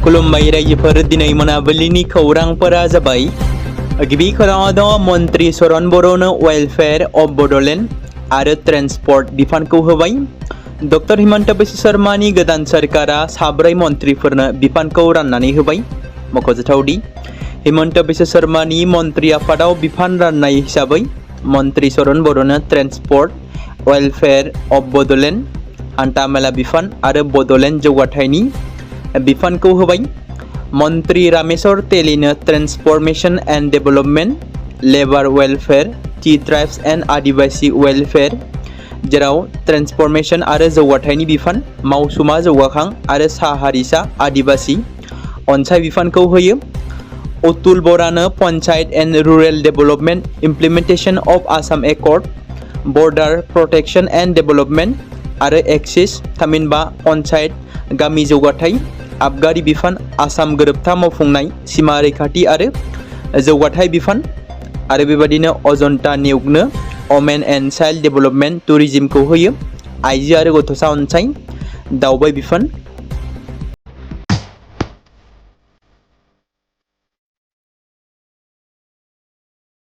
खुलुमबाय रायजोफोर दिनै मोनाबिलिनि खौरांफोरा जाबाय गिबि खौराङाव दङ मन्त्रि चरण बर'नो वेलफेयार अफ बड'लेण्ड आरो ट्रेन्सपर्ट बिफानखौ होबाय। डक्टर हिमन्त बिश्व शर्मानि गोदान सरकारा साब्रै मन्त्रिफोरनो बिफानखौ राननानै होबाय। मख'जाथावदि हिमन्त बिश्व शर्मानि मन्त्रि आफादाव बिफान राननाय हिसाबै मन्त्रि चरण बर'नो ट्रेन्सपर्ट वेलफेयार अफ बड'लेण्ड हान्थामेला बिफान आरो बड'लेण्ड जौगाथायनि बिफानखौ होबाय। मन्त्रि रामेश्वर तेलीनो transformation and development labour welfare tea tribes and Adivasi welfare जेराव ट्रेन्सफरमेशन आरो जौगाथायनि बिफान मावसुमा जौगाखां आरो सा हारिसा आदिवासी अनसाय बिफानखौ होयो। अतुल बरानो panchayat and rural development implementation of Assam accord border protection and development आरो एक्सिस थामहिनबा पन्चायत गामि जौगाथाय आबगारि बिफान आसाम गोरोबथा मावफुंनाय सीमा रैखाथि आरो जौगाथाय बिफान आरो बेबायदिनो अजन्ता निउगनो वमेन एन्ड चाइल्ड डेभेलपमेन्ट टुरिज्मखौ होयो। आइजो आरो गथ'सा अनसाय दावबाय बिफान।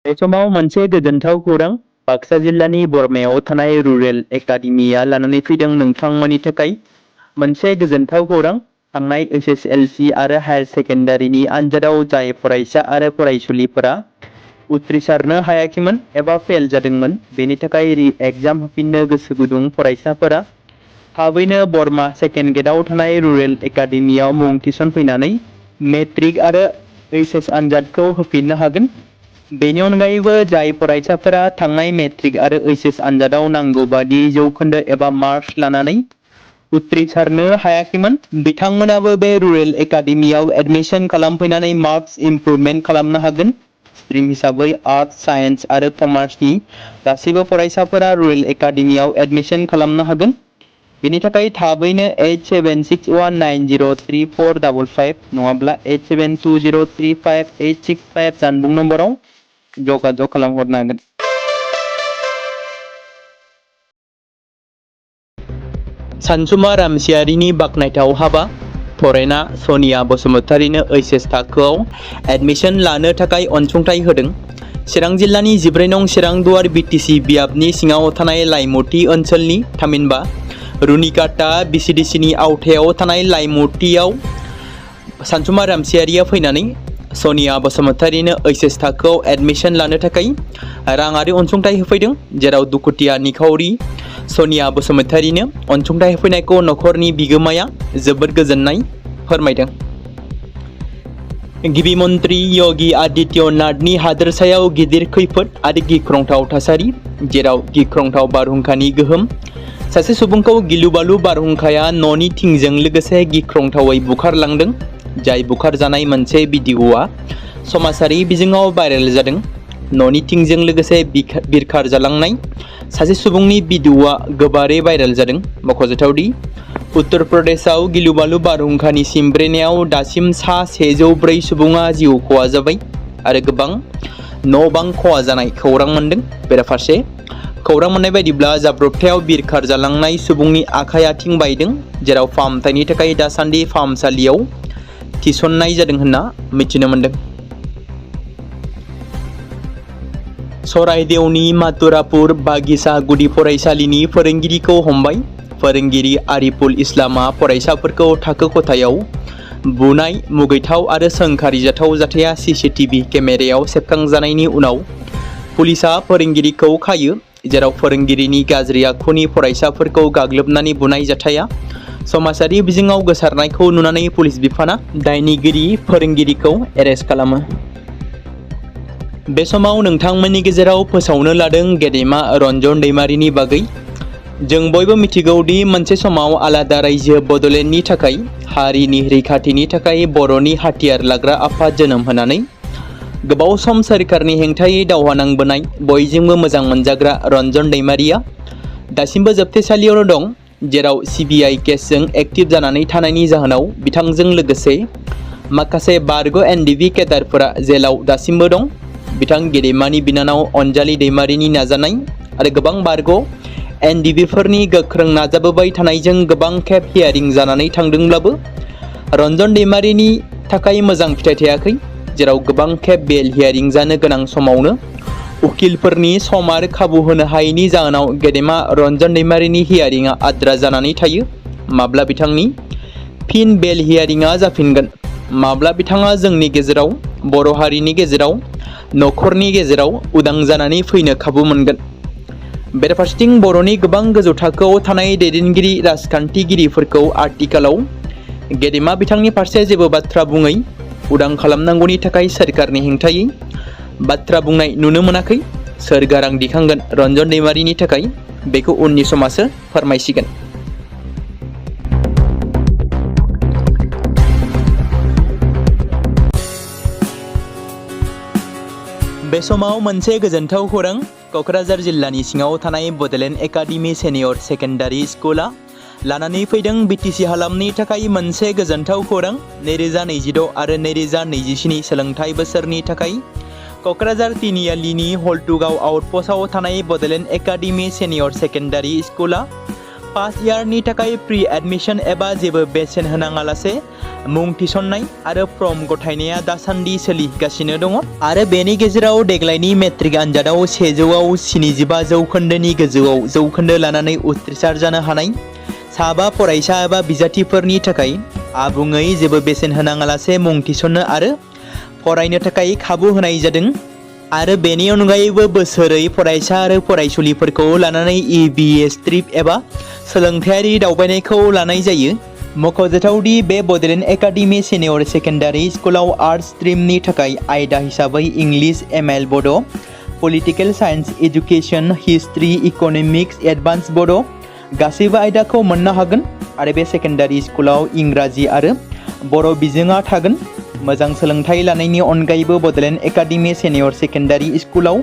बे समाव मोनसे गोजोनथाव खौरां बाक्सा जिल्लानि बरमायाव थानाय रुरेल एकाडेमिया लानानै फैदों नोंथांमोननि थाखाय मोनसे गोजोनथाव खौरां। थांनाय SSLC आरो हायार सेकेन्डारिनि आनजादाव जाय फरायसा आरो फरायसुलिफोरा उथ्रिसारनो हायाखैमोन एबा फेल जादोंमोन बेनि थाखाय रि एग्जाम होफिननो गोसो गुदुं फरायसाफोरा थाबैनो बरमा सेकेन्ड गेटआव थानाय रुरेल एकाडेमियाव मुं थिसनफैनानै मेट्रिक आरो HS आनजादखौ होफिननो हागोन। बेनि अनगायैबो जाय फरायसाफोरा थांनाय मेट्रिक आरो HS आनजादाव नांगौ बादि जौखोन्दो एबा मार्क्स लानानै उथ्रिसारनो हायाखैमोन बिथांमोनाबो बे रुरेल एकाडेमियाव एडमिशन खालामफैनानै मार्क्स इमप्रुभमेन्ट खालामनो हागोन। स्ट्रिम हिसाबै आर्ट्स साइन्स आरो कमार्सनि गासैबो फरायसाफोरा रुरेल एकाडेमियाव एडमिशन खालामनो हागोन। बेनि थाखाय थाबैनो 8761903455 नङाब्ला 8720358865 जानबुं नम्बराव जगाजग खालामहरनो हागोन। सानसुमा रामसियारिनि बाख्नायथाव हाबा फरेना सनिया बसुमतारिनो HS थाखोआव एडमिशन लानो थाखाय अनसुंथाइ होदों। चिरां जिल्लानि 14 नं चिरां दुवार BTC बियाबनि सिङाव थानाय लाइमुथि ओनसोलनि थामहिनबा रुनिकाटा BCDCनि आवथायाव थानाय लाइमुथियाव सानसुमा रामसियारिया फैनानै सनिया बसुमतारिनो HS थाखोआव एडमिशन लानो थाखाय राङारि अनसुंथाइ होफैदों। जेराव दुखुथिया निखावरि सनिया बसुमतारिनो अनसुंथाइ होफैनायखौ नखरनि बिगोमाया जोबोद गोजोननाय फोरमायदों। गिबि मन्त्रि योगी आदित्यनाथनि हादोरसायाव गिदिर खैफोद आरो गिख्रंथाव थासारि जेराव गिख्रंथाव बारहुंखानि गोहोम सासे सुबुंखौ गिलु-बालु बारहुंखाया न'नि थिंजों लोगोसे गिख्रंथावै बुखारलांदों। जाय बुखारजानाय मोनसे भिडिअ'आ समाजारि बिजोङाव भाइरेल जादों। न'नि थिंजों लोगोसे बिरखार जालांनाय सासे सुबुंनि भिडिअ'आ गोबारै भाइरेल जादों। मख'जाथावदि उत्तर प्रदेशआव गिलु-बालु बारहुंखानि सिमब्रेनायाव दासिम सा 104 सुबुङा जिउ खहा जाबाय आरो गोबां न' बां खहा जानाय खौरां मोनदों। बेराफारसे खौरां मोननाय बायदिब्ला जाब्रबथायाव बिरखार जालांनाय सुबुंनि आखाइ आथिं बायदों जेराव फाहामथायनि थाखाय दासान्दि फाहामसालियाव थिसननाय जादों होनना मिथिनो मोनदों। सराइदेवनि माथुरापुर बागिसा गुदि फरायसालिनि फोरोंगिरिखौ हमबाय। फोरोंगिरि आरिफुल इस्लामा फरायसाफोरखौ थाखो खथायाव बुनाय मुगैथाव आरो सोंखारिजाथाव जाथाया CCTV केमेरायाव सेबखांजानायनि उनाव पुलिसआ फोरोंगिरिखौ खायो। जेराव फोरोंगिरिनि गाज्रि आखुनि फरायसाफोरखौ गाग्लोबनानै बुनाय जाथाया समाजारि बिजोङाव गोसारनायखौ नुनानै पुलिस बिफाना दायनिगिरि फोरोंगिरिखौ एरेस्ट खालामो। बे समाव नोंथांमोननि गेजेराव फोसावनो लादों गेदेमा रन्जन दैमारिनि बागै। जों बयबो मिथिगौदि मोनसे समाव आलादा रायजो बड'लेण्डनि थाखाय हारिनि रैखाथिनि थाखाय बर'नि हाथियार लाग्रा आफाद जोनोम होनानै गोबाव सम सोरखारनि हेंथायै दावहा नांबोनाय बयजोंबो मोजां मोनजाग्रा रन्जन दैमारिया दासिमबो जोबथेसालियावनो दं। जेराव CBI केसजों एक्टिभ जानानै थानायनि जाहोनाव बिथांजों लोगोसे माखासे बारग' NDB केडारफोरा जेलाव दासिमबो दं। बिथां गेदेमानि बिनानाव अनजालि दैमारिनि नाजानाय आरो गोबां बारग' NDBफोरनि गोख्रों नाजाबोबाय थानायजों गोबां खेब हियारिं जानानै थांदोंब्लाबो रन्जन दैमारिनि थाखाय मोजां फिथाइ थायाखै, जेराव गोबां खेब बेल हियारिं जानो गोनां समावनो उकिलफोरनि सम आरो खाबु होनो हायैनि जाहोनाव गेदेमा रन्जन दैमारिनि हियारिंआ आद्रा जानानै थायो। माब्ला बिथांनि फिन बेल हियारिंआ जाफिनगोन? माब्ला बिथाङा जोंनि गेजेराव, बर' हारिनि गेजेराव, नखरनि गेजेराव उदां जानानै फैनो खाबु मोनगोन? बेराफारसेथिं बर'नि गोबां गोजौ थाखोआव थानाय दैदेनगिरि राजखान्थिगिरिफोरखौ आथिखालाव गेदेमा बिथांनि फारसे जेबो बाथ्रा बुङै उदां खालामनांगौनि थाखाय सोरखारनि हेंथायै बाथ्रा बुंनाय नुनो मोनाखै। सोर गारां दिखांगोन रन्जन दैमारिनि थाखाय, बेखौ उननि समासो फोरमायसिगोन। बे समाव मोनसे गोजोनथाव खौरां। क'क्राझार जिल्लानि सिङाव थानाय बड'लेण्ड एकाडेमि सिनियर सेकेन्डारि स्कुला लानानै फैदों बिटिसि हालामनि थाखाय मोनसे गोजोनथाव खौरां। 2026 आरो 2027 सोलोंथाइ बोसोरनि थाखाय क'क्राझार तिनिआलिनि हल्टुगाव आउटपस्टआव थानाय बड'लेण्ड एकाडेमि सिनियर सेकेन्डारि स्कुला फार्स्ट इयारनि थाखाय प्रि एडमिशन एबा जेबो बेसेन होनाङालासे मुं थिसननाय आरो फर्म गथायनाया दासान्दि सोलिगासिनो दङ। आरो बेनि गेजेराव देग्लायनि मेट्रिक आनजादाव 100आव 75 जौखोन्दोनि गोजौआव जौखोन्दो लानानै उथ्रिसार जानो हानाय साबा फरायसा एबा बिजाथिफोरनि थाखाय आबुङै जेबो बेसेन होनाङालासे मुं थिसननो आरो फरायनो थाखाय खाबु होनाय जादों। आरो बेनि अनगायैबो बोसोरै फरायसा आरो फरायसुलिफोरखौ लानानै EBS ट्रिप एबा सोलोंथायारि दावबायनायखौ लानाय जायो। मख'जाथावदि बे बड'लेण्ड एकाडेमि सिनियर सेकेन्डारि स्कुलाव आर्ट्स स्ट्रिमनि थाखाय आयदा हिसाबै इंलिश, ML बड', political science, education, history, economics, advance बड' गासैबो आयदाखौ मोननो हागोन। आरो बे सेकेन्डारि स्कुलाव इंराजि आरो बर' बिजोङा थागोन। मोजां सोलोंथाइ लानायनि अनगायैबो बड'लेण्ड एकाडेमि सिनियर सेकेन्डारि स्कुलाव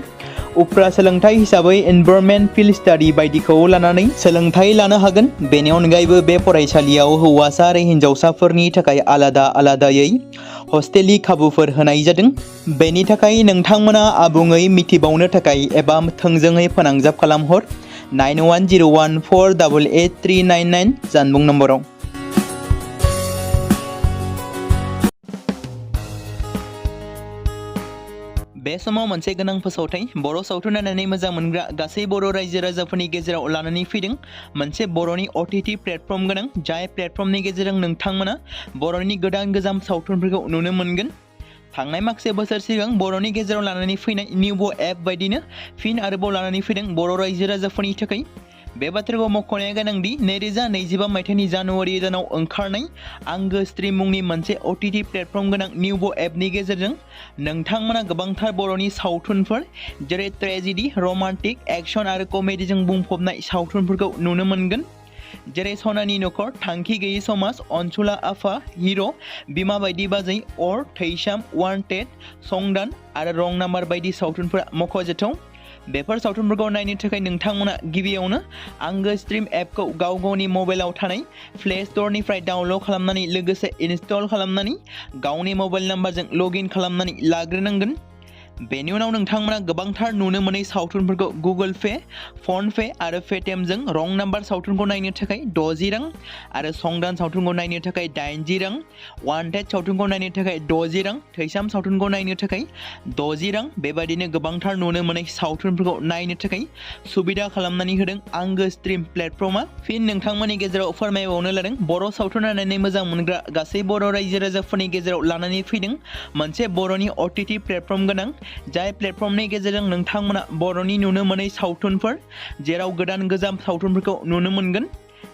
उफ्रा सोलोंथाइ हिसाबै एनभायरनमेन्ट, फिल्ड स्टाडि बायदिखौ लानानै सोलोंथाइ लानो हागोन। बेनि अनगायैबो बे फरायसालियाव हौवासा आरो हिन्जावसाफोरनि थाखाय आलादा आलादायै हस्टेलनि खाबुफोर होनाय जादों। बेनि थाखाय नोंथांमोना आबुङै मिथिबावनो थाखाय एबा थोंजोङै फोनांजाब खालामहर 9101488399 जानबुं नम्बराव। बे समाव मोनसे गोनां फोसावथाय बर' सावथुन नायनानै मोजां मोनग्रा गासै बर' रायजो राजाफोरनि गेजेराव लानानै फैदों मोनसे बर'नि OTT प्लेटफर्म गोनां, जाय प्लेटफर्मनि गेजेरजों नोंथांमोना बर'नि गोदान गोजाम सावथुनफोरखौ नुनो मोनगोन। थांनाय माखासे बोसोर सिगां बर'नि गेजेराव लानानै फैनाय निउबो एप बायदिनो फिन आरोबाव लानानै फैदों बर' रायजो राजाफोरनि थाखाय। बे बाथ्राखौ मख'नाया गोनांदि 2025 मायथाइनि जानुवारि दानाव ओंखारनाय आंगो स्ट्रिम मुंनि मोनसे OTT प्लेटफर्म गोनां निउबो एपनि गेजेरजों नोंथांमोना गोबांथार बर'नि सावथुनफोर जेरै ट्रेजेडि, रमान्टिक, एक्सन आरो कमेडिजों बुंफबनाय सावथुनफोरखौ नुनो मोनगोन। जेरै सनानि नखर, थांखि गैयै समाज, अनसुला आफा, हिर', बिमा बायदि बाजै, अर, थैसाम, वान्टेड, संदान आरो रं नाम्बार बायदि सावथुनफोरा मख'जाथाव। बेफोर सावथुनफोरखौ नायनो थाखाय नोंथांमोना गिबियावनो आंगो स्ट्रिम एपखौ गाव गावनि मबाइलाव थानाय प्ले स्ट'रनिफ्राय डाउनल'ड खालामनानै लोगोसे इनस्टल खालामनानै गावनि मबाइल नाम्बारजों लगइन खालामनानै लाग्रोनांगोन। बेनि उनाव नोंथांमोना गोबांथार नुनो मोनै सावथुनफोरखौ गुगोल पे, फन पे आरो पेटिएमजों रं नाम्बार सावथुनखौ नायनो थाखाय 60 रां आरो संदान सावथुनखौ नायनो थाखाय 80 रां, वान्टेड सावथुनखौ नायनो थाखाय 60 रां, थैसाम सावथुनखौ नायनो थाखाय 60 रां बेबायदिनो गोबांथार नुनो मोनै सावथुनफोरखौ नायनो थाखाय सुबिदा खालामनानै होदों आंगो स्ट्रिम प्लेटफर्मा। फिन नोंथांमोननि गेजेराव फोरमायबावनो लादों बर' सावथुन नायनानै मोजां मोनग्रा गासै बर' रायजो राजाफोरनि गेजेराव लानानै फैदों मोनसे बर'नि OTT प्लेटफर्म गोनां, जाय प्लेटफर्मनि गेजेरजों नोंथांमोना बर'नि नुनो मोनै सावथुनफोर जेराव गोदान गोजाम सावथुनफोरखौ नुनो मोनगोन।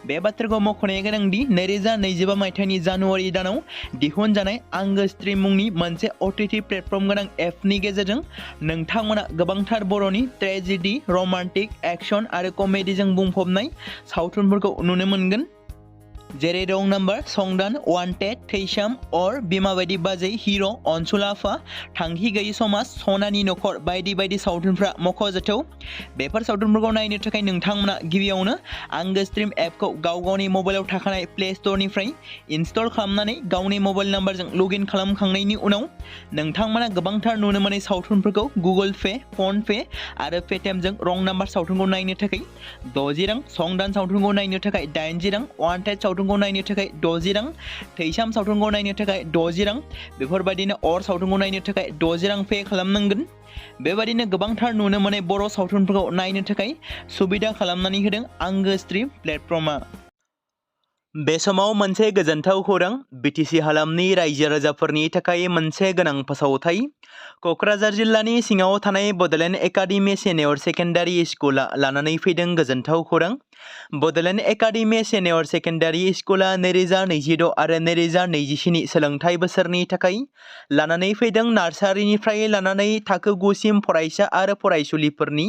बे बाथ्राखौ मख'नाया गोनांदि 2025 मायथाइनि जानुवारि दानाव दिहुनजानाय आंगो स्ट्रिम मुंनि मोनसे OTT प्लेटफर्म गोनां एपनि गेजेरजों नोंथांमोना गोबांथार बर'नि ट्रेजेडि, रमान्टिक, एक्सन आरो कमेडिजों बुंफबनाय सावथुनफोरखौ नुनो मोनगोन। जेरै रं नाम्बार, संदान, वान्टेड, थैसाम, अर, बिमा बायदि बाजै, हिर', अनसुला आफा, थांखि गैयै समाज, सनानि नखर बायदि बायदि सावथुनफ्रा मख'जाथाव। बेफोर सावथुनफोरखौ नायनो थाखाय नोंथांमोना गिबियावनो आंगो स्ट्रिम एपखौ गाव गावनि मबाइलाव थाखानाय प्ले स्ट'रनिफ्राय इनस्टल खालामनानै गावनि मबाइल नाम्बारजों लगइन खालामखांनायनि उनाव नोंथांमोना गोबांथार नुनो मोनै सावथुनफोरखौ गुगोल पे, फन पे आरो पेटिएमजों रं नाम्बार सावथुनखौ नायनो थाखाय 60 रां, संदान सावथुनखौ नायनो थाखाय 80 रां, वान्टेड सावथुन सावथुनखौ नायनो थाखाय 60 रां, थैसाम सावथुनखौ नायनो थाखाय 60 रां, बेफोरबायदिनो अर सावथुनखौ नायनो थाखाय 60 रां पे खालामनांगोन। बेबायदिनो गोबांथार नुनो मोननाय बर' सावथुनफोरखौ नायनो थाखाय सुबिदा खालामनानै होदों आंगो स्ट्रिम प्लेटफर्मआ। बे समाव मोनसे गोजोनथाव खौरां, बिटिसि हालामनि रायजो राजाफोरनि थाखाय मोनसे गोनां फोसावथाय। क'क्राझार जिल्लानि सिङाव थानाय बड'लेण्ड एकाडेमि सिनियर सेकेन्डारि स्कुला लानानै फैदों गोजोनथाव खौरां। बड'लेण्ड एकाडेमि सिनियर सेकेन्डारि स्कुला 2026 आरो 2027 सोलोंथाइ बोसोरनि थाखाय लानानै फैदों नार्सारिनिफ्राय लानानै थाखो 9 सिम फरायसा आरो फरायसुलिफोरनि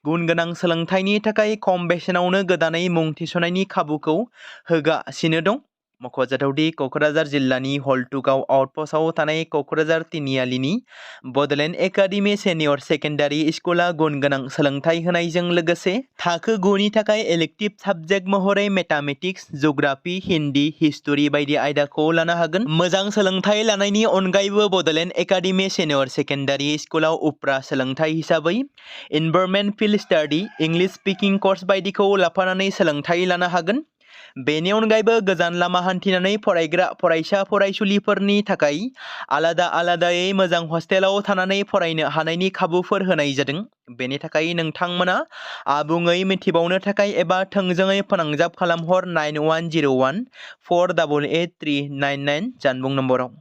गुन गोनां सोलोंथाइनि थाखाय खम बेसेनावनो गोदानै मुं थिसननायनि खाबुखौ होगासिनो दं। मख'जाथावदि क'क्राझार जिल्लानि हल्टुगाव आउटपस्टआव थानाय क'क्राझार तिनिआलिनि बड'लेण्ड एकाडेमि सिनियर सेकेन्डारि स्कुला गुन गोनां सोलोंथाइ होनायजों लोगोसे थाखो 9 नि थाखाय इलेक्टिभ साबजेक्ट महरै मेथामेटिक्स, जिअ'ग्राफि, हिन्दी, हिस्टरि बायदि आयदाखौ लानो हागोन। मोजां सोलोंथाइ लानायनि अनगायैबो बड'लेण्ड एकाडेमि सिनियर सेकेन्डारि स्कुलाव उफ्रा सोलोंथाइ हिसाबै environment field study, English speaking course बायदिखौ लाफानानै सोलोंथाइ लानो हागोन। बेनि अनगायैबो गोजान लामा हान्थिनानै फरायग्रा फरायसा फरायसुलिफोरनि थाखाय आलादायै मोजां हस्टेलाव थानानै फरायनो हानायनि खाबुफोर होनाय जादों। बेनि थाखाय नोंथांमोना आबुङै मिथिबावनो थाखाय एबा थोंजोङै फोनांजाब खालामहर 9101 488 399 जानबुं नम्बराव।